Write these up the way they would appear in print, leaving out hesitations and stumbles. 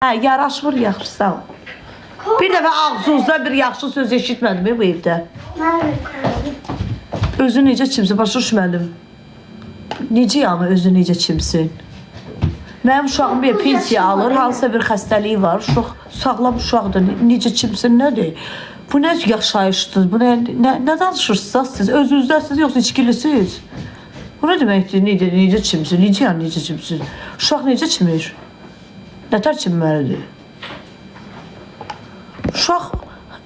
Hə, yaraşmır yaxşı, sağ ol. Bir dəfə ağzınızda bir yaxşı söz eşitmədim bu evdə. Özü necə çimsin, başa düşmədim. Necə yəni özü necə çimsin? Mənim uşağım bir pensiya alır, hansısa bir xəstəliyi var. Uşaq sağlam uşaqdır. Necə çimsin nədir? Bu nə yaşayışdır? Bu nə danışırsınız siz? Özünüzdəsiniz yoxsa içkilisiniz? Bu nə deməkdir? Necə çimsin? Necə yəni necə çimsin? Uşaq necə çimir? Nətər çimməlidir?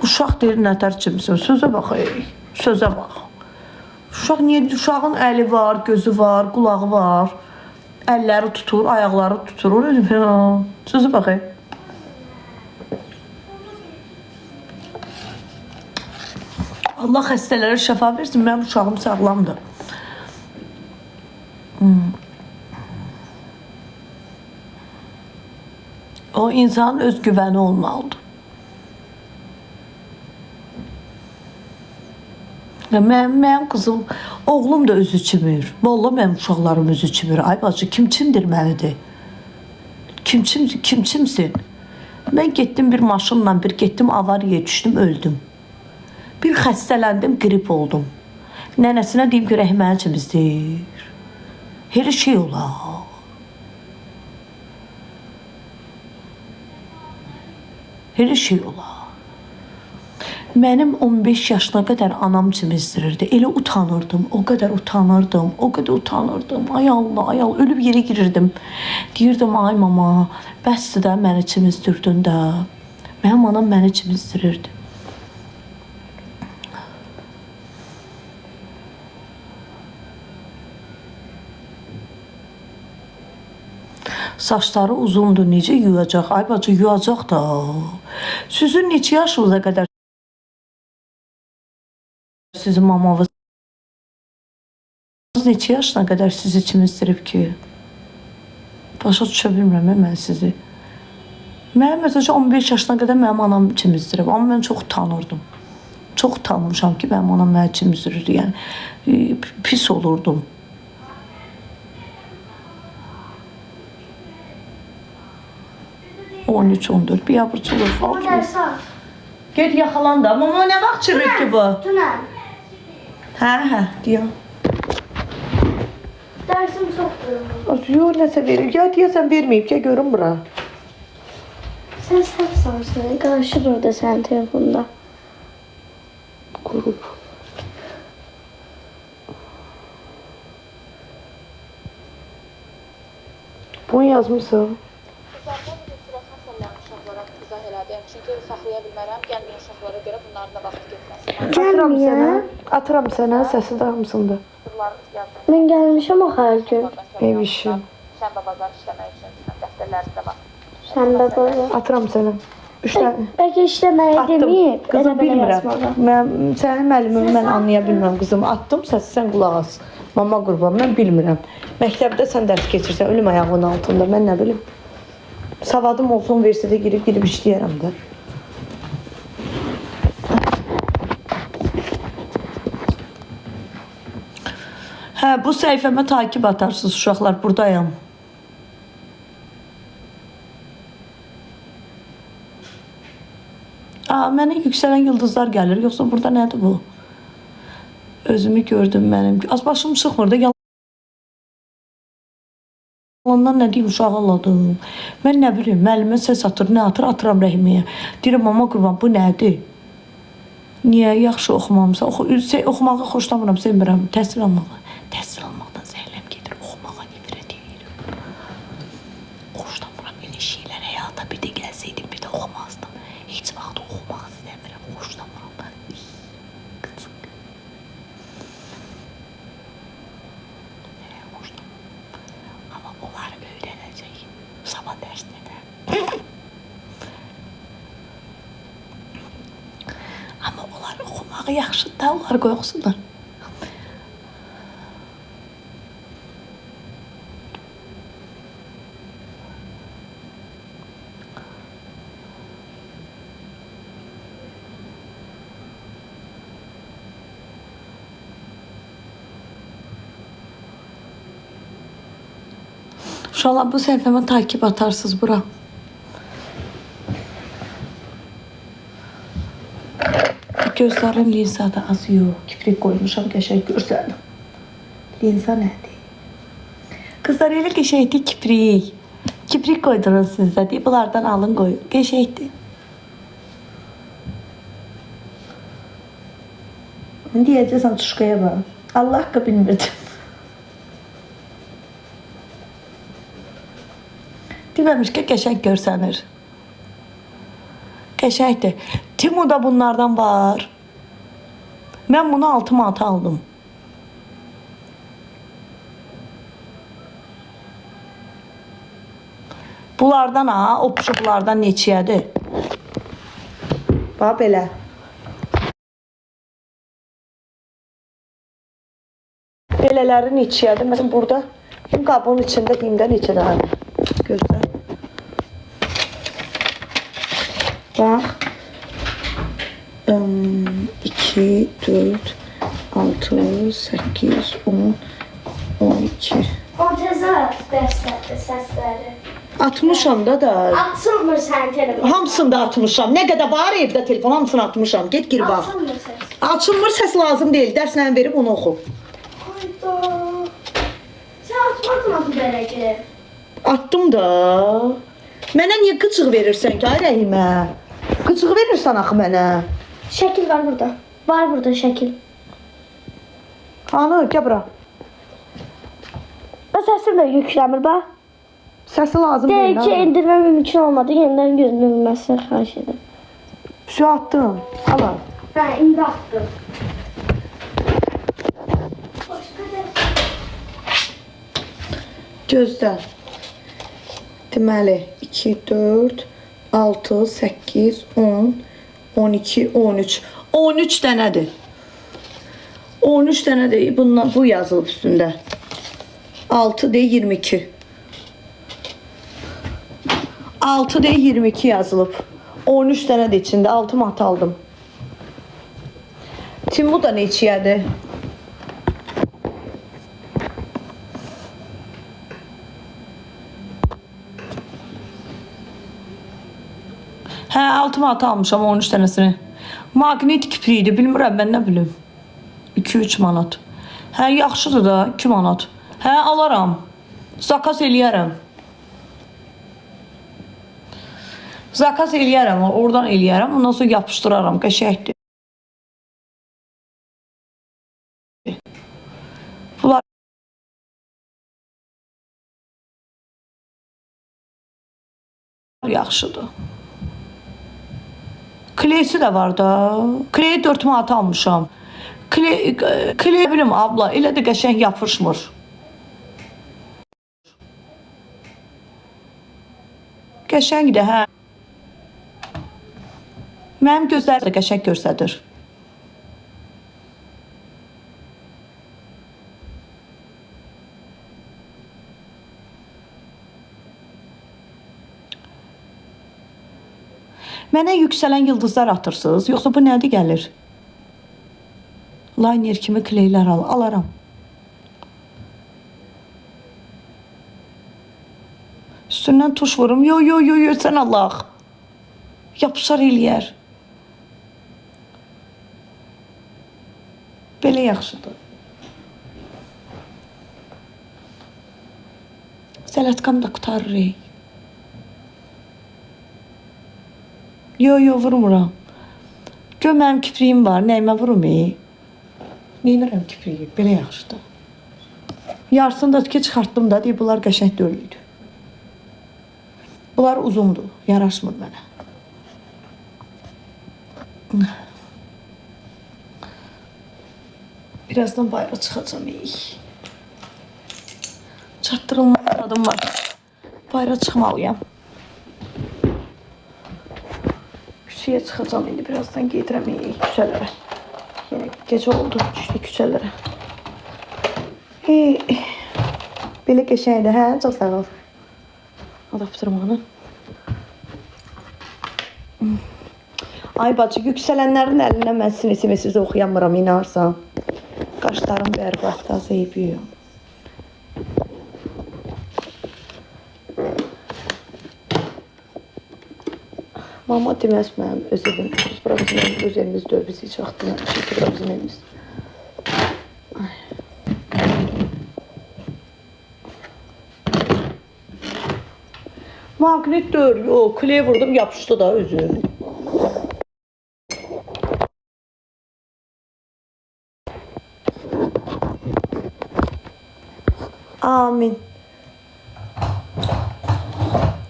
Uşaq deyir nətər çimsin? Sözə bax, ey. Sözə bax. Uşaq niyə uşağın əli var, gözü var, qulağı var. Əlləri tutur, ayaqları tutur. O nə demək? Ha? Sözə bax. Ey. Allah xəstələrə şəfa versin. Mənim uşağım sağlamdır. O insanın özgüvəni olmalıdır. Ya mənim qızım, oğlum da özü çimir. Vallahi mənim uşaqlarım özü çimir. Ay bacı, kim çimdirməlidir? Kim çimsin? Mən getdim bir maşınla, bir getdim avariyaya düşdüm, öldüm. Bir xəstələndim, qrip oldum. Nənəsinə deyim ki, rəhməni çimizdir. Elə şey olar. Elə şey olar. Mənim 15 yaşına qədər anam çimizdirirdi. Elə utanırdım, o qədər utanırdım, o qədər utanırdım. Ay Allah, ay Allah, ölüb yerə girirdim. Deyirdim, ay mama, bəsdir də məni çimizdirdin də. Mənim anam məni çimizdirirdi. Saçları uzundur, necə yuyacaq? Ay bacı, yuyacaq da. Sizin neçə yaşınıza qədər sizin mamanız neçə yaşına qədər sizi çimizdirib ki? Başa düşə bilmirəm mən sizi. Mənim məsələn 15 yaşına qədər mənim anam çimizdirib, amma mən çox utanırdım. Çox utanmışam ki, mənim anam məni çimizdirirdi. Yəni pis olurdum. 13-14 bir yabırçılıq. Get yaxalan da. Mama nə vaxt çimib ki bu? Dünən. Hə, deyəm. Dersim çoxdur. Yox, nəsə verir. Ya deyəsən verməyib, gəl görüm bura. Sən səhv salsın. Qarışır orada sənin telefonda. Qrup. Bunu yazmısan. İzah elədim. Çünki saxlaya bilmərəm. Gəlməyən uşaqlara görə bunların da vaxtı getməsin. Atıram sənə. Atıram sənə, səsi də hamısında. Mən gəlmişəm axı hər gün. Ev işi. Şənbə bazar işləmək üçün dəftərlərində var. Şənbə bazar. Atıram sənə. 3 dənə. Bəlkə işləməyi Attım. deməyib. Qızım elə belə bilmirəm. yazmağa. Mən sənin müəllimini mən anlaya bilmirəm qızım. Attım səsi sən qulaq as. Mama qurban, mən bilmirəm. Məktəbdə sən dərs keçirsən, ölüm ayağının altında. Mən nə bilim. Savadım olsun, universitetə girib işləyərəm də. Hə, bu səhifəmə takip atarsınız uşaqlar, buradayam. Aa, mənə yüksələn yıldızlar gəlir. Yoxsa burada nədir bu? Özümü gördüm mənim. Az başım çıxmır da. Yalandan nə deyim, uşağı aladım. Mən nə bilim, müəllimə səs atır, nə atır, atıram Rəhimiyə. Deyirəm, mama qurban, bu nədir? Niyə yaxşı oxumamısan? Oxumağı xoşlamıram, sevmirəm. Təhsil almağı. Təhsil almaqdan zəhləm gedir. Oxumağa nifrət edirəm. Xoşlamıram elə şeylər. Həyata bir də gəlsəydim, bir də oxumazdım. Heç vaxt oxumaq istəmirəm, xoşlamıram. Qıcıq. Xoşlamıram. Amma onlar öyrənəcək. Sabah dərsində də. Amma onlar oxumağı yaxşı da, onlar qoy oxusunlar. Uşaqlar, bu səhifəmə takip atarsınız bura. Gözlərim linzada az yox. Kiprik qoymuşam, qəşəng görsənir. Linza nədir? Qızlar elə qəşəngdir kiprik. Kiprik qoydurun sizdə. Deyib, bunlardan alın qoyun. Qəşəngdir. Deyəcəksən tuşkaya bax. Allah haqqı bilmirdim. Deməmiş ki, qəşəng görsənir. Qəşəngdir. Temu da bunlardan var. Mən bunu 6 manata aldım. Bunlardan ha, o puşuqlardan neçəyədir? Bax belə. Belələri neçəyədir? Məsələn, burada bu qabın içində deyim də neçə dənədir. Gözlə. Bax. 2, 4, 6, 8, 10, 12. O cəza dəstəkdir səsləri. Atmışam da. Açılmır sənin telefon. Hamısını da atmışam. Nə qədər var evdə telefon, hamısını atmışam. Get gir bax. Açılmır səs. Açılmır səs lazım deyil. Dərs nəyin verib onu oxu. Hayda. Sən atmadın axı belə ki. Atdım da. Mənə niyə qıcıq verirsən ki, ay Rəhimə? Qıcıq verirsən axı mənə. Şəkil var burada. Var burada şəkil. Hanı, gəl bura. Və səsim də yükləmir bax. Səsi lazım Deyir deyil. ki, endirmə mümkün olmadı. Yenidən gözlənilməsini xahiş edirəm. Su attım. Al al. Hə, indi atdım. Başqa dərs. Gözlə. Deməli, 2, 4, 6, 8, 10, 12, 13. 13 dənədir. 13 dənədir. Bundan, bu yazılıb üstündə. 6 deyir 22. 6 deyir 22 yazılıb. 13 dənədir içində. 6 manat aldım. Temu da neçəyədir? Hə, 6 manat almışam 13 dənəsini. Maqnit kipri idi, bilmirəm mən nə bilim. 2-3 manat. Hə, yaxşıdır da, 2 manat. Hə, alaram. Zakaz eləyərəm. Zakaz eləyərəm, oradan eləyərəm. Ondan sonra yapışdıraram, qəşəngdir. Bunlar yaxşıdır. Kleysi də var da. Kleyi 4 manat almışam. Kley bilim abla, elə də qəşəng yapışmır. Qəşəngdir, hə. Mənim gözlərim də qəşəng göstərir. Mənə yüksələn yıldızlar atırsınız, yoxsa bu nədir gəlir? Liner kimi kleylər al, alaram. Üstündən tuş vurum. Yo, yo, yo, yo, sən Allah. Yapışar eləyər. Belə yaxşıdır. Sələtkam da qurtarır. Ey. Yo, yo, vurmuram. Gör mənim kipriyim var, nəyimə vurum? Ey? Neynirəm kipriyi? Belə yaxşıdır. Yarısını da ki çıxartdım da, deyir, bunlar qəşəng deyildi. Bunlar uzundur, yaraşmır mənə. Birazdan bayıra çıxacağam. Ey. Çatdırılmaz adım var. Bayıra çıxmalıyam. Küçəyə çıxacağam indi birazdan gedirəm ey, küçələrə. Yenə gecə oldu, düşdük küçələrə. Hey, belə qəşəngdir, hə? Çox sağ ol. Adaptırmanı. Ay bacı, yüksələnlərin əlindən mən sizin SMS-i oxuyamıram, inarsan. Qaşlarım bərbaddır, az eybi yox. Mama deməz mənim öz evim. Bura bizim öz evimiz deyil. Biz heç vaxt deməmişik ki, bura bizim evimiz. Ay. Maqnit deyil. Yox, kley vurdum, yapışdı da özü. Amin.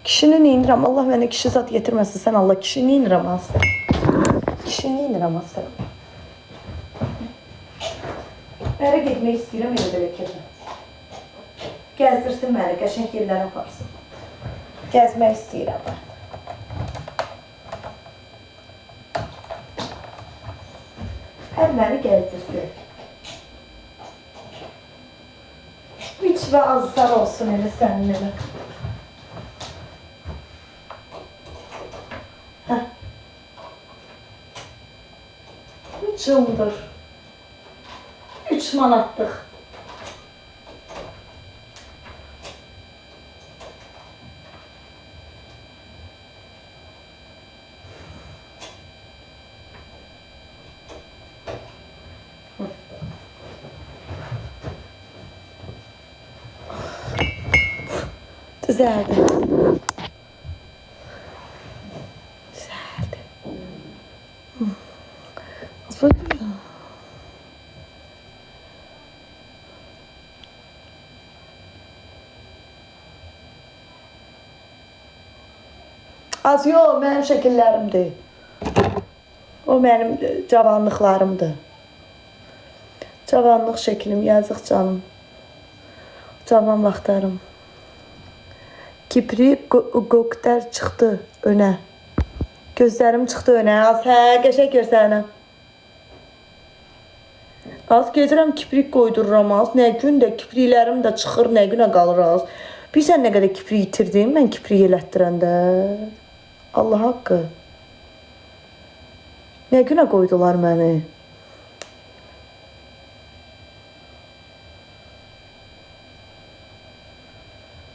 Kişini neyinirəm? Allah mənə kişi zat getirməsin. Sən Allah, kişi neyinirəm az? Kişi neyinirəm az sən? Ərə getmək istəyirəm, elə belə keçəm. Gəzdirsin məni, qəşəng yerlərə aparsın. Gəzmək istəyirəm mən. Hər məni gəzdirsin. Üç və azlar olsun elə sənin elə. Hə. Cımdır. 3 manatlıq. Düzəldi. Düzəldi. Az yox, mənim şəkillərimdir. O mənim cavanlıqlarımdır. Cavanlıq şəklim, yazıq canım. Cavan vaxtlarım. Kipri göktər çıxdı önə. Gözlərim çıxdı önə. Az, hə, qəşəng görsənəm. Az gedirəm, kiprik qoydururam az. Nə gün də kipriklərim də çıxır, nə günə qalır az. Bilirsən nə qədər kiprik itirdim mən kiprik elətdirəndə. Allah haqqı. Nə günə qoydular məni?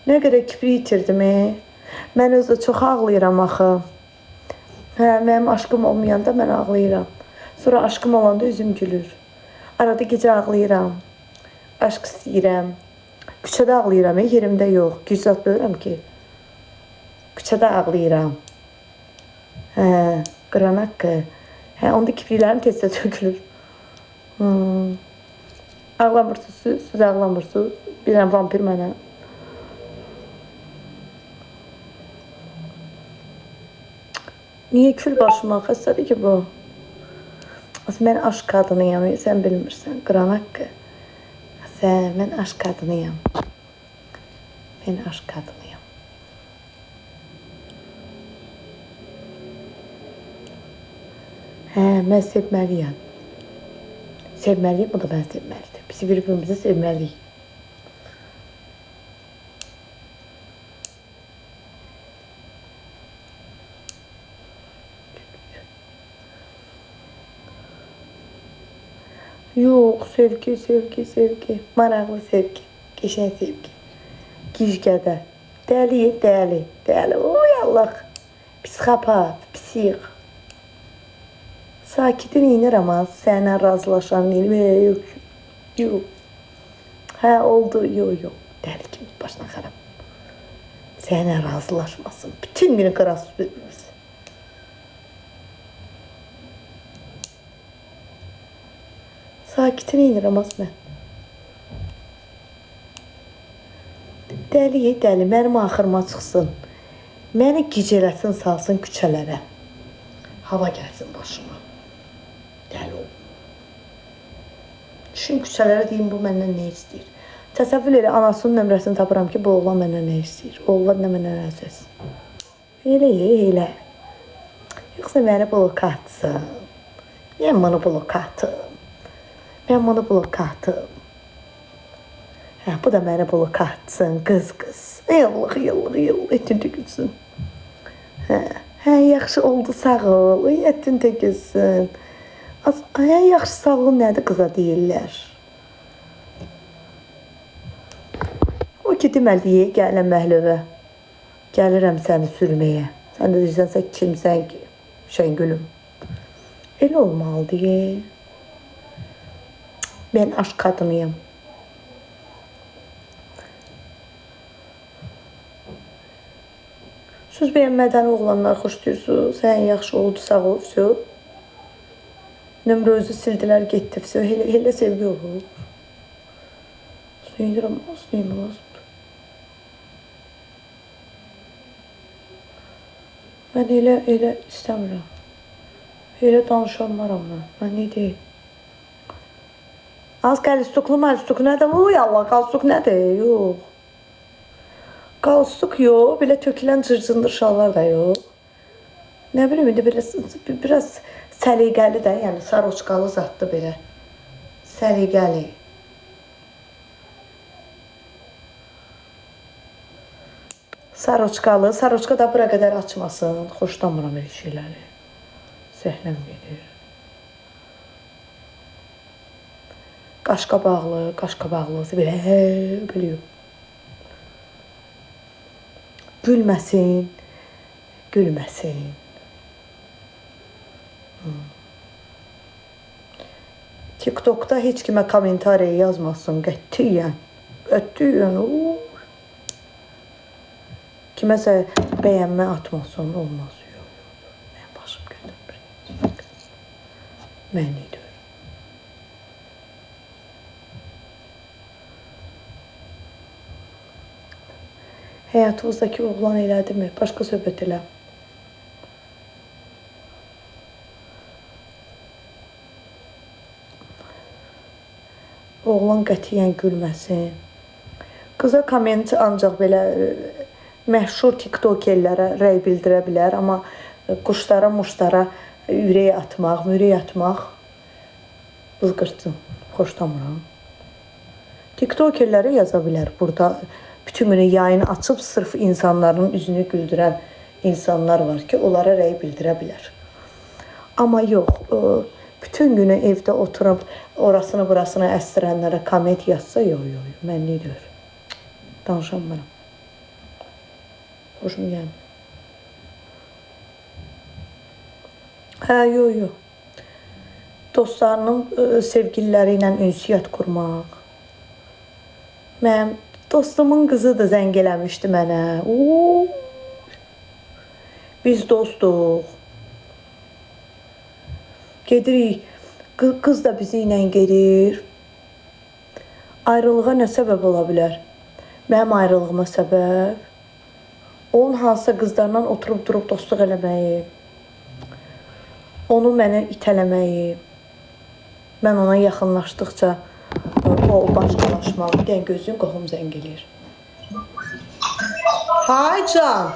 Nə qədər kiprik itirdim, Mən özü çox ağlayıram axı. Hə, mənim aşkım olmayanda mən ağlayıram. Sonra aşkım olanda üzüm gülür. Arada gecə ağlayıram. Aşk istəyirəm. Küçədə ağlayıram, yerimdə yox. Güc zat bilirəm ki. Küçədə ağlayıram. Hə, Quran haqqı. Hə, onda kipriklərim tez-tez tökülür. Ağlamırsınız siz, siz ağlamırsınız. Bir dənə vampir mənə. Niyə kül başıma? Xəstədir ki bu. Aslında mən aşk qadınıyam, sən bilmirsən. Quran haqqı. Sən, mən aşk qadınıyam. Mən aşk qadınıyam. Hə, mən sevməliyəm. Sevməliyəm, o da mən sevməlidir. Biz bir-birimizi sevməliyik. Yox, sevgi, sevgi, sevgi. Maraqlı sevgi, qəşəng sevgi. Gicgədə. Dəli, dəli, dəli. Oy Allah. Psixopat, psix. Sakitin inirəm az, sənə razılaşan neyim? Yox, yox. Hə, oldu, yox, yox. Dəli kimi başına xarab. Sənə razılaşmasın. Bütün günü qırasız bilmirsin. Sakitin inirəm az mən. Dəli, dəli, mənim axırıma çıxsın. Məni gicələsin, salsın küçələrə. Hava gəlsin başıma. Dəli olum. Düşün küçələrə deyim, bu məndən nə istəyir? Təsəvvür elə, anasının nömrəsini tapıram ki, bu oğlan məndən nə istəyir? Oğlan nə məndən nə istəyir? Elə, elə. Yoxsa məni bloka atsın. Mən bunu bloka atım. Mən bunu bloka atım. Hə, bu da məni bloka atsın, qız qız. Yallıq, yallıq, yallıq, etin tökülsün. Hə, hə, yaxşı oldu, sağ ol, etin tökülsün. Hə, yaxşı sağ ol nədir qıza deyirlər. O ki, deməliyə, gələn məhlövə. Gəlirəm səni sürməyə. Sən də deyirsən, sən kimsən ki? Şəngülüm. Elə olmalıdır. Mən aşk qadınıyam. Söz bəyənmədən oğlanlar xoşlayırsınız. Sən yaxşı oldu, sağ ol, vəsə. Nömrə özü sildilər, getdi, vəsə. Elə sevgi olur. Suyunduram, suyum lazımdır. Mən elə istəmirəm. Elə danışanmaram mən. Mən nə deyim? Az qalstuklu, malstuk nədir? Uy Allah, qalstuk nədir? Yox. Qalstuk yox, belə tökülən cırcındır şalvar da yox. Nə bilim, indi belə biraz səliqəli də, yəni saroçkalı zatdı belə. Səliqəli. Saroçkalı, saroçka da bura qədər açmasın. Xoşlanmıram elə şeyləri. Zəhləm gedir. Qaşqabaqlı, qaşqabaqlı, belə, belə yox. Gülməsin, gülməsin. TikTokda heç kimə kommentariya yazmasın, qətiyyən. Qətiyyən. Kiməsə bəyənmə atmasın, olmaz. Yox, yox. Mənim başım götürmür. Mən nə deyirəm? Həyatınızdakı oğlan elədimi? Başqa söhbət elə. Oğlan qətiyyən gülməsin. Qıza komment ancaq belə məşhur tiktokerlərə rəy bildirə bilər, amma quşlara, muşlara ürək atmaq, mürək atmaq qızqırtsın. Xoşlamıram. Tiktokerlərə yaza bilər burada. Bütün günü yayın açıb sırf insanların üzünü güldürən insanlar var ki, onlara rəy bildirə bilər. Amma yox, bütün günü evdə oturub orasını burasını əstirənlərə komment yazsa, yox, yox, yox, mən nə deyir? Danışamıram. Xoşum gəlmir. Hə, yox, yox. Dostlarının sevgililəri ilə ünsiyyət qurmaq. Mənim dostumun qızı da zəng eləmişdi mənə. Uuu. Biz dostuq. Gedirik. Qız da bizi ilə gedir. Ayrılığa nə səbəb ola bilər? Mənim ayrılığıma səbəb onun hansısa qızlarla oturub durub dostluq eləməyi, onu mənə itələməyi, mən ona yaxınlaşdıqca o başqalaşmaq. Bir dənə gözün qohum zəng eləyir. Hay can.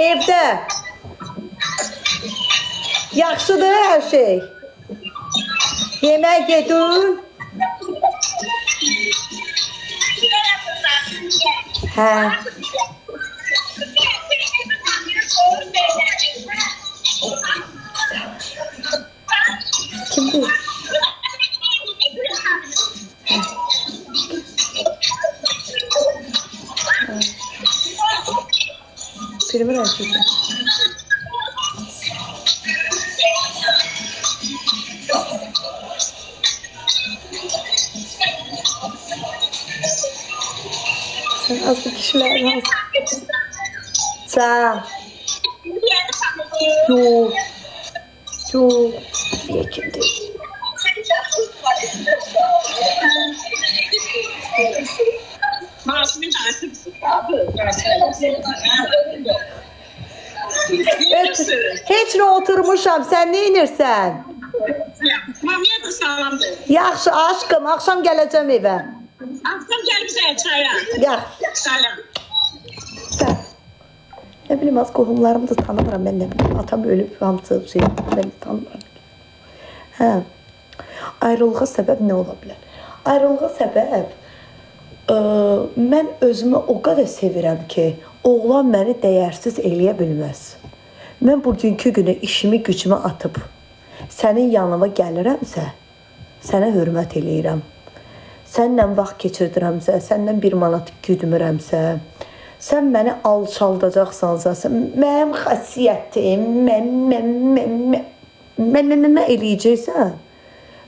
Evdə. Yaxşıdır hər şey. Yemək yedin. Hə. Kimdir? Hə. Bilmirəm ki. Sən az bir kişilərin az. Sən. Yox. Yox. Niyə kimdir? Heç nə oturmuşam, sən nə inirsən? Mamiyə də salamdır. Yaxşı, aşkım, axşam gələcəm evə. Axşam gəl bizə çaya. Yaxşı. Salam. Sən. Nə bilim, az qohumlarımı da tanımıram mən nə bilim. Atam ölüb, hamısı şey, mən tanımıram. Hə. Ayrılığa səbəb nə ola bilər? Ayrılığa səbəb, mən özümü o qədər sevirəm ki, oğlan məni dəyərsiz eləyə bilməz. Mən bugünkü günü işimi gücümü atıb sənin yanıma gəlirəmsə, sənə hörmət eləyirəm. səninlə vaxt keçirdirəmsə, səndən 1 manat güdmürəmsə, sən məni alçaldacaqsansa, sən mənim xasiyyətim, mən eləyəcəksən,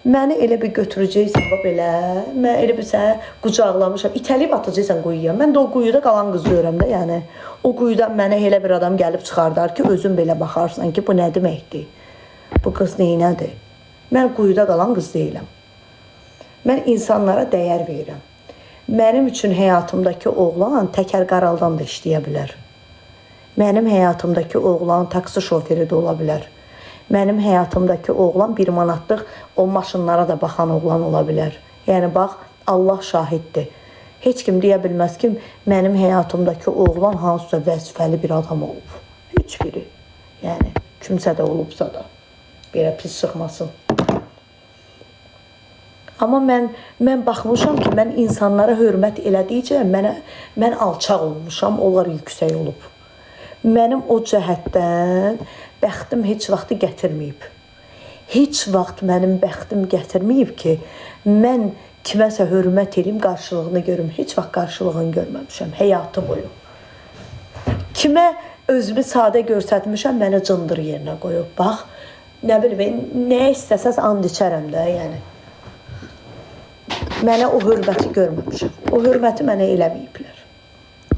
məni elə bir götürəcəksən, bax belə, mən elə bir səni qucaqlamışam, itəliyib atacaqsan quyuya. Mən də o quyuda qalan qız görürəm də, yəni. O quyudan mənə elə bir adam gəlib çıxardar ki, özün belə baxarsan ki, bu nə deməkdir? Bu qız neynədir? Mən quyuda qalan qız deyiləm. Mən insanlara dəyər verirəm. Mənim üçün həyatımdakı oğlan təkər qaraldan da işləyə bilər. Mənim həyatımdakı oğlan taksi şoferi də ola bilər. Mənim həyatımdakı oğlan 1 manatlıq o maşınlara da baxan oğlan ola bilər. Yəni bax, Allah şahiddir. Heç kim deyə bilməz ki, mənim həyatımdakı oğlan hansısa vəzifəli bir adam olub. Heç biri. Yəni, kimsə də olubsa da. Belə pis çıxmasın. Amma mən baxmışam ki, mən insanlara hörmət elədikcə mən alçaq olmuşam, onlar yüksək olub. Mənim o cəhətdən bəxtim heç vaxtı gətirməyib. Heç vaxt mənim bəxtim gətirməyib ki, mən kiməsə hörmət eləyim, qarşılığını görüm. Heç vaxt qarşılığını görməmişəm həyatı boyu. Kimə özümü sadə göstərmişəm, mənə cındır yerinə qoyub. Bax, nə bilim, nəyə istəsəz and içərəm də, yəni. Mənə o hörməti görməmişəm. O hörməti mənə eləməyiblər.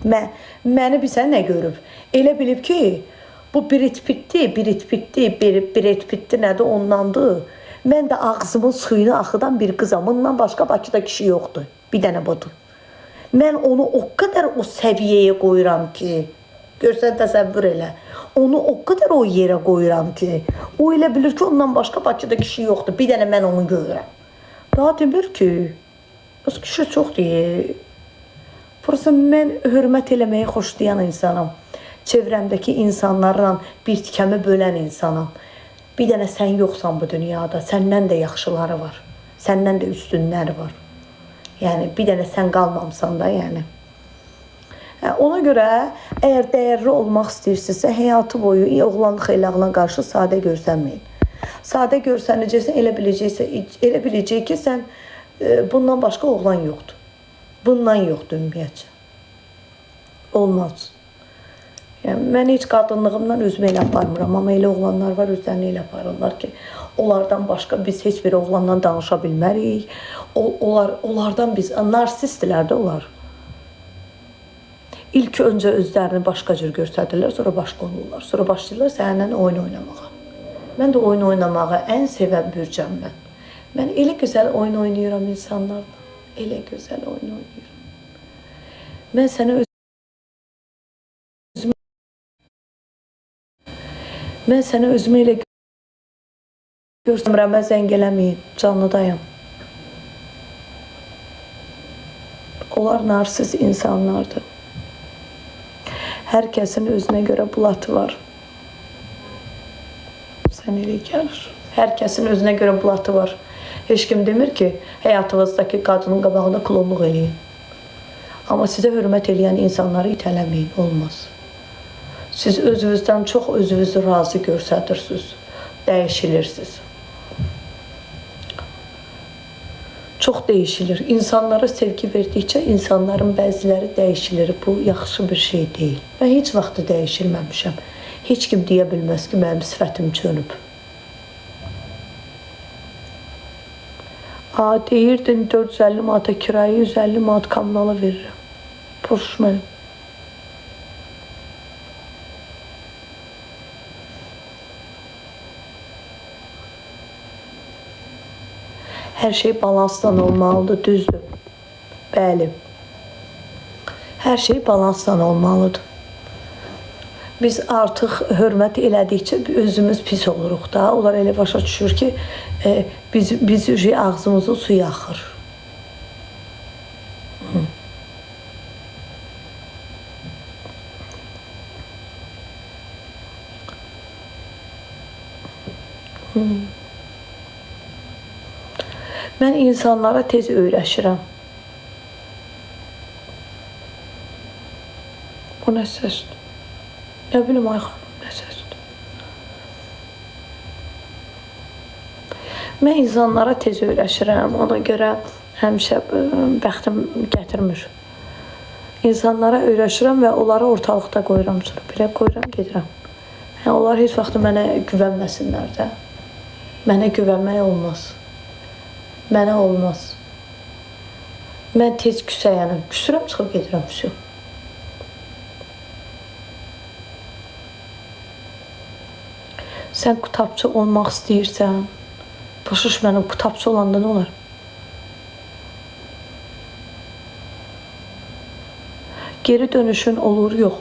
Məni bilsən nə görüb? Elə bilib ki, bu Brad Pitt'i, Brad Pitt'i nədir ondandır. Mən də ağzımın suyunu axıdan bir qızam. Bundan başqa Bakıda kişi yoxdur. Bir dənə budur. Mən onu o qədər o səviyyəyə qoyuram ki, görsən təsəvvür elə. Onu o qədər o yerə qoyuram ki, o elə bilir ki, ondan başqa Bakıda kişi yoxdur. Bir dənə mən onu görürəm. Daha demir ki, öz kişi çox deyir. Burası mən hörmət eləməyi xoşlayan insanam. Çevrəmdəki insanlarla bir tikəmi bölən insanam. Bir dənə sən yoxsan bu dünyada. Səndən də yaxşıları var. Səndən də üstünləri var. Yəni, bir dənə sən qalmamısan da, yəni. Ona görə, əgər dəyərli olmaq istəyirsinizsə, həyatı boyu oğlanlıq elağına qarşı sadə görsənməyin. Sadə görsənəcəksən, elə biləcək ki, sən bundan başqa oğlan yoxdur. Bundan yoxdur ümumiyyətcə. Olmaz. Yəni, mən heç qadınlığımdan özümü elə aparmıram, amma elə oğlanlar var, özlərini elə aparırlar ki, onlardan başqa biz heç bir oğlandan danışa bilmərik. Onlardan biz, narsistlər də onlar. İlk öncə özlərini başqa cür göstərirlər, sonra başqa olurlar. Sonra başlayırlar səninlə oyun oynamağa. Mən də oyun oynamağı ən sevən bürcəm mən. Mən elə gözəl oyun oynayıram insanlarla. Elə gözəl oyun oynayıram. Mən sənə özümü elə görsəmirəm, zəng eləməyin, canlıdayam. Onlar narsis insanlardır. Hər kəsin özünə görə bulatı var. Sən elə gəlir. Hər kəsin özünə görə bulatı var. Heç kim demir ki, həyatınızdakı qadının qabağında klonluq eləyin. Amma sizə hörmət eləyən insanları itələməyin, olmaz. Siz özünüzdən çox özünüzü razı göstərirsiniz, dəyişilirsiniz. Çox dəyişilir. İnsanlara sevgi verdikcə insanların bəziləri dəyişilir. Bu yaxşı bir şey deyil. Mən heç vaxt dəyişilməmişəm. Heç kim deyə bilməz ki, mənim sifətim çönüb. Deyirdin 450 manata kirayə, 150 manat kommunala verirəm. Boş mənim. Hər şey balansdan olmalıdır, düzdür. Bəli. Hər şey balansdan olmalıdır. Biz artıq hörmət elədikcə özümüz pis oluruq da. Onlar elə başa düşür ki, biz ağzımızın suyu axır. Mən insanlara tez öyrəşirəm. O nə səsdir? Nə bilim, ay xanım, nə səsdir? Mən insanlara tez öyrəşirəm. Ona görə Həmişə bəxtim gətirmir. İnsanlara öyrəşirəm və onları ortalıqda qoyuram sonra. Belə qoyuram, gedirəm. Yəni, onlar heç vaxt mənə güvənməsinlər də. Mənə güvənmək olmaz. Mənə olmaz. Mən tez küsəyənəm. Küsürəm, çıxıb gedirəm. Vəsə. Sən qutabçı olmaq istəyirsən. Başa düş mənim, qutabçı olanda nə olar? Geri dönüşün olur, yox.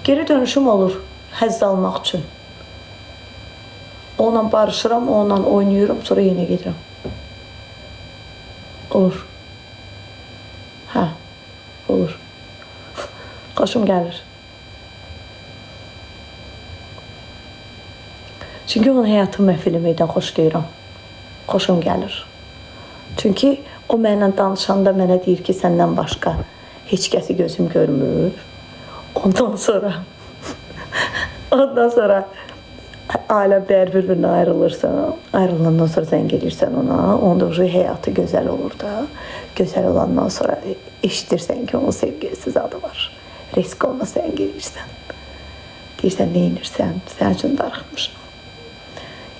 Geri dönüşüm olur, həzz almaq üçün. Onunla barışıram, onunla oynayıram, sonra yenə gedirəm. Olur. Hə, olur. Xoşum gəlir. Çünki onun həyatı məhv eləməkdən xoşlayıram. Xoşum gəlir. Çünki o mənlə danışanda mənə deyir ki, səndən başqa heç kəsi gözüm görmür. Ondan sonra ailə bəyər bir-birinə ayrılırsan, ayrılandan sonra zəng eləyirsən ona, onda həyatı gözəl olur da. Gözəl olandan sonra eşidirsən ki, onun sevgilisiz adı var. Risk ona zəng eləyirsən. Deyirsən, nə edirsən? Sənin üçün darıxmışam.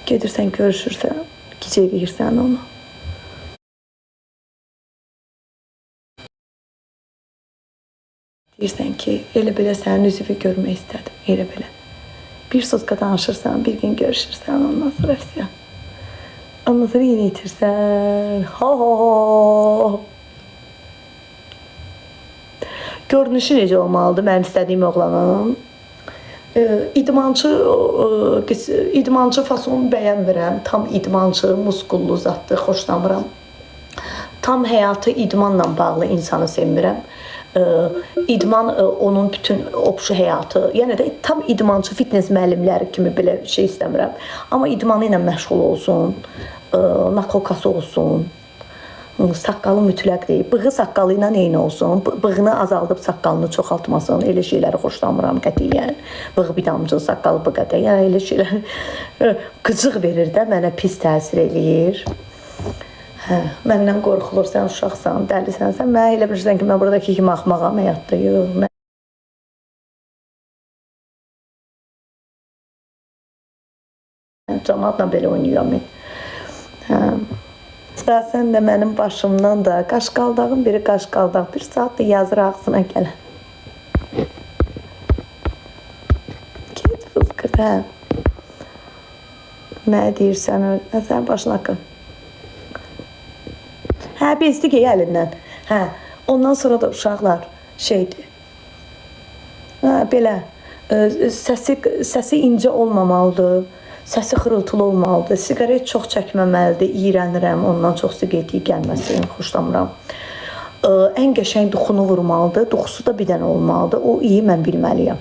Gedirsən, görüşürsən, gecə eləyirsən onu. Deyirsən ki, elə belə sənin üzünü görmək istədim, elə belə. Bir sözlə danışırsan, bir gün görüşürsən, ondan sonra vəsə. Ondan sonra yenə itirsən. Ho ho ho. Görünüşü necə olmalıdır mənim istədiyim oğlanın? İdmançı fason bəyənmirəm. Tam idmançı, muskullu zatdı, xoşlamıram. Tam həyatı idmanla bağlı insanı sevmirəm. İdman onun bütün opşu həyatı, yəni də tam idmançı fitness müəllimləri kimi belə şey istəmirəm. Amma idmanı ilə məşğul olsun, nakokası olsun, saqqalı mütləq deyil, bığı saqqalı ilə eyni olsun, bığını azaldıb saqqalını çoxaltmasın, elə şeyləri xoşlamıram qətiyyən. Bığı bir damcı, saqqalı bu qədər, yəni elə şeylər qıcıq verir də, mənə pis təsir eləyir. Hə, məndən qorxulur, sən uşaqsan, dəlisən, sən mənə elə bilirsən ki, mən buradakı kimi axmağam həyatda, yox. Mən camaatla belə oynayıram. Hə. Sən də mənim başımdan da qaşqaldağın biri qaşqaldaq, bir saat da yazır ağzına gələn. Get fızqırt, hə. Mənə deyirsən, sən başına haqqın. Hə, bezdi ki, əlindən. Hə, ondan sonra da uşaqlar şeydir. Hə, belə, səsi incə olmamalıdır, səsi xırıltılı olmalıdır, siqaret çox çəkməməlidir, iyrənirəm, ondan çox siqaret gəlməsin, xoşlamıram. Ən qəşəng duxunu vurmalıdır, duxusu da bir dənə olmalıdır, o iyi mən bilməliyəm.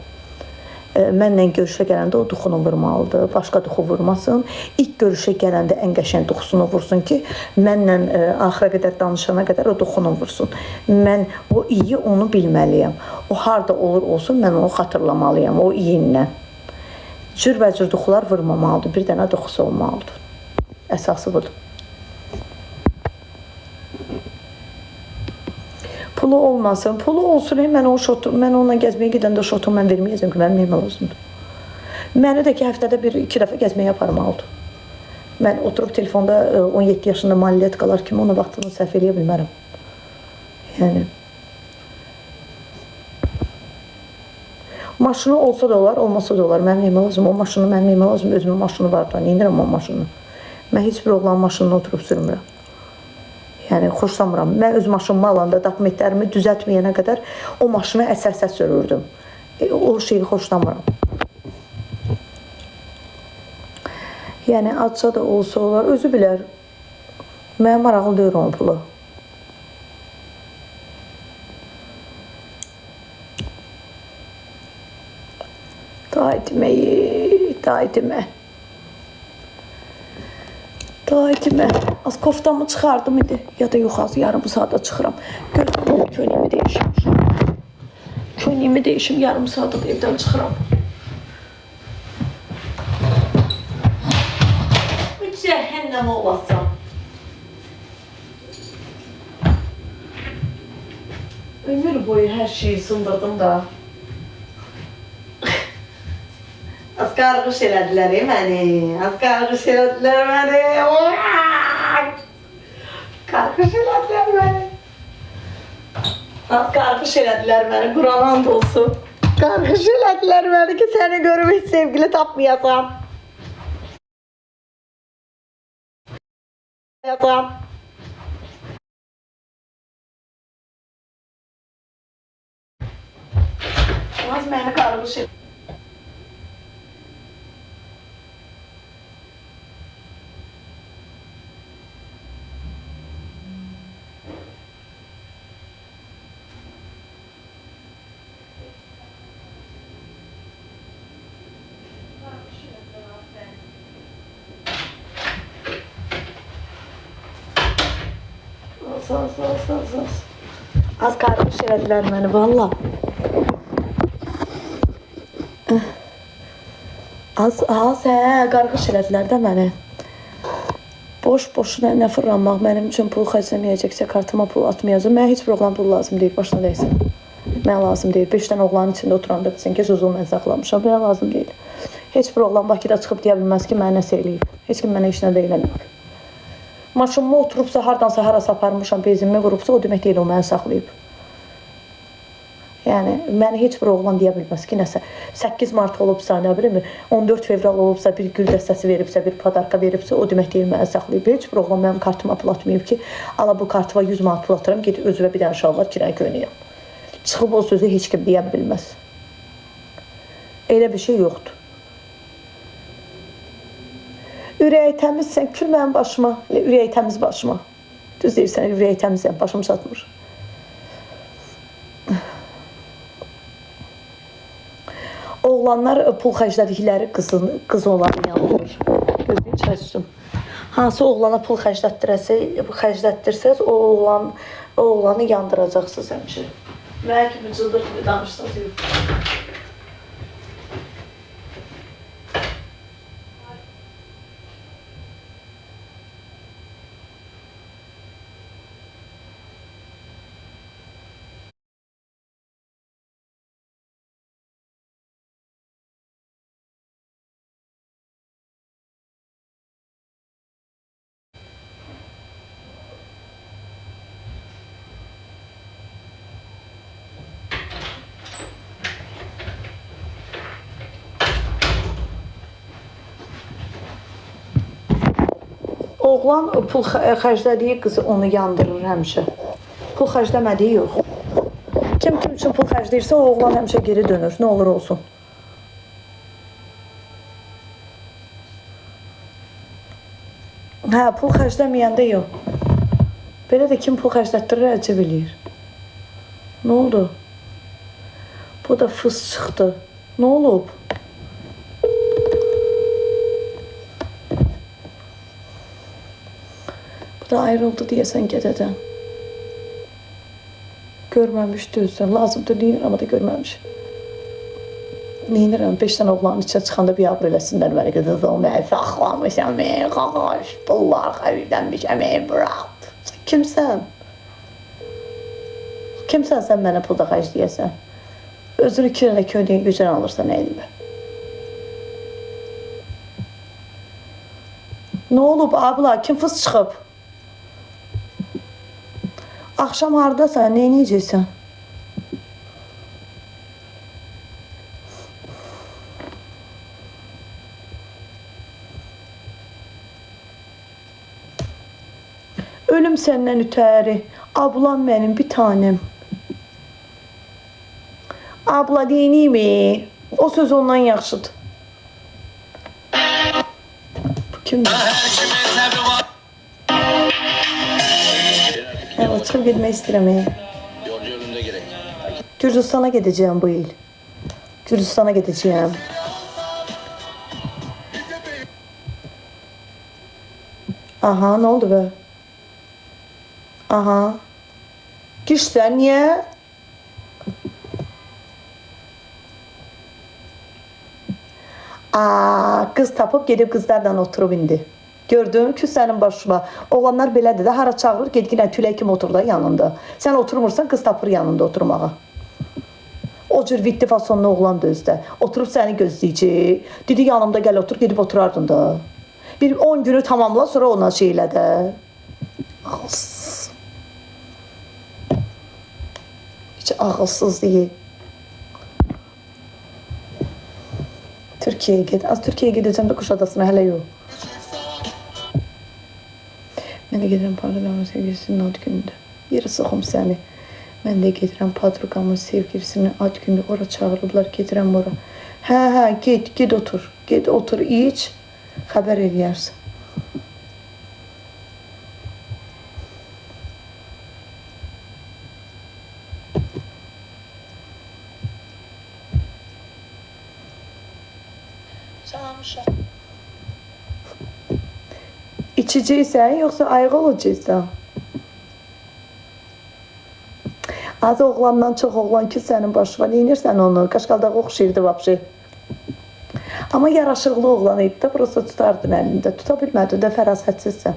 Mənlə görüşə gələndə o duxunu vurmalıdır, başqa duxu vurmasın. İlk görüşə gələndə ən qəşəng duxusunu vursun ki, mənlə axıra qədər danışana qədər o duxunu vursun. Mən o iyi onu bilməliyəm. O harda olur olsun, mən onu xatırlamalıyam, o iyinlə. Cürbəcür duxular vurmamalıdır, bir dənə duxusu olmalıdır. Əsası budur. Pulu olmasın, pulu olsun, mən o şotu, mən onunla gəzməyə gedəndə o şotu mən verməyəcəm ki, mənim neyimə lazımdır. Məni də ki, həftədə bir-iki dəfə gəzməyə aparmalıdır. Mən oturub telefonda 17 yaşında maliyetkalar kimi ona vaxtını sərf eləyə bilmərəm. Yəni, maşını olsa da olar, olmasa da olar. Mənim neyimə lazım, o maşını mənim neyimə lazım, özümün maşını var da, neynirəm o maşını? Mən heç bir oğlanın maşınına oturub sürmürəm. Yəni, xoşlamıram. Mən öz maşınımı alanda dokumentlərimi düzəltməyənə qədər o maşını əsə-əsə sürürdüm. O şeyi xoşlamıram. Yəni, acsa da olsa olar, özü bilər. Mənə maraqlı deyil onun pulu. Day deməyi, day demə. Day demə. Az koftamı çıxardım indi. Ya da yox, az yarım saata çıxıram. Gözüm, köynəyimi dəyişim. Köynəyimi dəyişim, yarım saata da evdən çıxıram. Bu cəhənnəm olasan. Ömür boyu hər şeyi sındırdım da. Az qarğış elədilər məni. Az qarğış elədilər məni. Qarğış elədilər məni. Az qarğış elədilər məni. Quran and olsun. Qarğış elədilər məni ki, səni görüm heç sevgili tapmayasan. Az məni qarğış elədilər. Az, az, az, az. Az qarğış elədilər məni, valla. Az, az, hə, qarğış elədilər də məni. Boş boşuna nə fırlanmaq, mənim üçün pul xərcləməyəcəksə, kartıma pul atmayacaq. Mənə heç bir oğlan pul lazım deyil, başına dəysin. Mənə lazım deyil. 5 dənə oğlanın içində oturanda desin ki, sözü mən saxlamışam. Mənə lazım deyil. Heç bir oğlan Bakıda çıxıb deyə bilməz ki, mənə nəsə eləyib. Heç kim mənə heç nə də eləməyib. Maşınıma oturubsa, hardansa harasa aparmışam, benzinimi vurubsa, o demək deyil, o məni saxlayıb. Yəni, məni heç bir oğlan deyə bilməz ki, nəsə 8 mart olubsa, nə bilim, 14 fevral olubsa, bir gül dəstəsi veribsə, bir padarka veribsə, o demək deyil, məni saxlayıb. Heç bir oğlan mənim kartıma pul atmayıb ki, ala bu kartıma 100 manat pul atıram, get özümə bir dənə şalvar kirən köynəyəm. Çıxıb o sözü heç kim deyə bilməz. Elə bir şey yoxdur. Ürəyi təmizsən, kül mənim başıma, ürəyi təmiz başıma. Düz deyirsən, ürəyi təmizəm, başım çatmır. Oğlanlar pul xərclədikləri qız onların yanılır. Gözləyin, çay içdim. Hansı oğlana pul xərclətdirsəz, o oğlanı yandıracaqsınız həmişə. Mənə kimi cıldır kimi danışsınız, yox. Oğlan pul xərclədiyi qızı onu yandırır həmişə. Pul xərcləmədiyi yox. Kim kim üçün pul xərcləyirsə, o oğlan həmişə geri dönür. Nə olur olsun. Hə, pul xərcləməyəndə yox. Belə də kim pul xərclətdirir, əcəb eləyir. Nə oldu? Bu da fıs çıxdı. Nə olub? Bu da ayrıldı deyəsən gedədən. Görməmişdi özdən. Lazımdır, neynirəm, amma da görməmiş. Neynirəm, 5 dənə oğlanın içə çıxanda bir abır eləsinlər məni. Qızım, mən saxlamışam, qaqaş, pullar xərcləmişəm, bırak. Kimsən? Kimsən sən mənə pul da xərcləyəsən? Özünü 2 dənə köynəyin gücən alırsan əynimə. Nə olub, abla? Kim fıs çıxıb? Axşam haradasan? Nə eləyəcəksən? Ölüm səndən ötəri. Ablam mənim, bir tanem. Abla deyiniymi? O söz ondan yaxşıdır. Bu kimdir? Evet, çıxıb getmək istəyirəm. Gürcüstana gedəcəyəm bu il. Gürcüstana gedəcəyəm. Aha, nə oldu be? Aha. Gişsən, niyə? Aa, qız tapıb gedib qızlarla oturub indi. Gördün ki, sənin başına. Oğlanlar belədir də, hara çağırır, gedginə tülək kimi otur da yanında. Sən oturmursan, qız tapır yanında oturmağa. O cür vitdi fasonlu oğlan da özdə. Oturub səni gözləyəcək. Dedi yanımda gəl otur, gedib oturardın da. Bir 10 günü tamamla, sonra ona şey elə də. Ağılsız. Heç ağılsız deyil. Türkiyəyə get. Az Türkiyəyə gedəcəm də Kuşadasına hələ yox. Mən də gedirəm podruqamın sevgilisinin ad günündür. Yerə soxum səni. Mən də gedirəm podruqamın sevgilisinin ad günündür. Ora çağırıblar, gedirəm ora. Hə, hə, get, get otur. Get otur, iç. Xəbər eləyərsən. Salam uşaq. İçəcəksən, yoxsa ayıq olacaqsan? Az oğlandan çox oğlan ki sənin başına. Neynirsən onu? Qaşqaldağa oxşayırdı vapşe. Amma yaraşıqlı oğlan idi də, prosta tutardın əlində. Tuta bilmədin də, fərasətsizsən.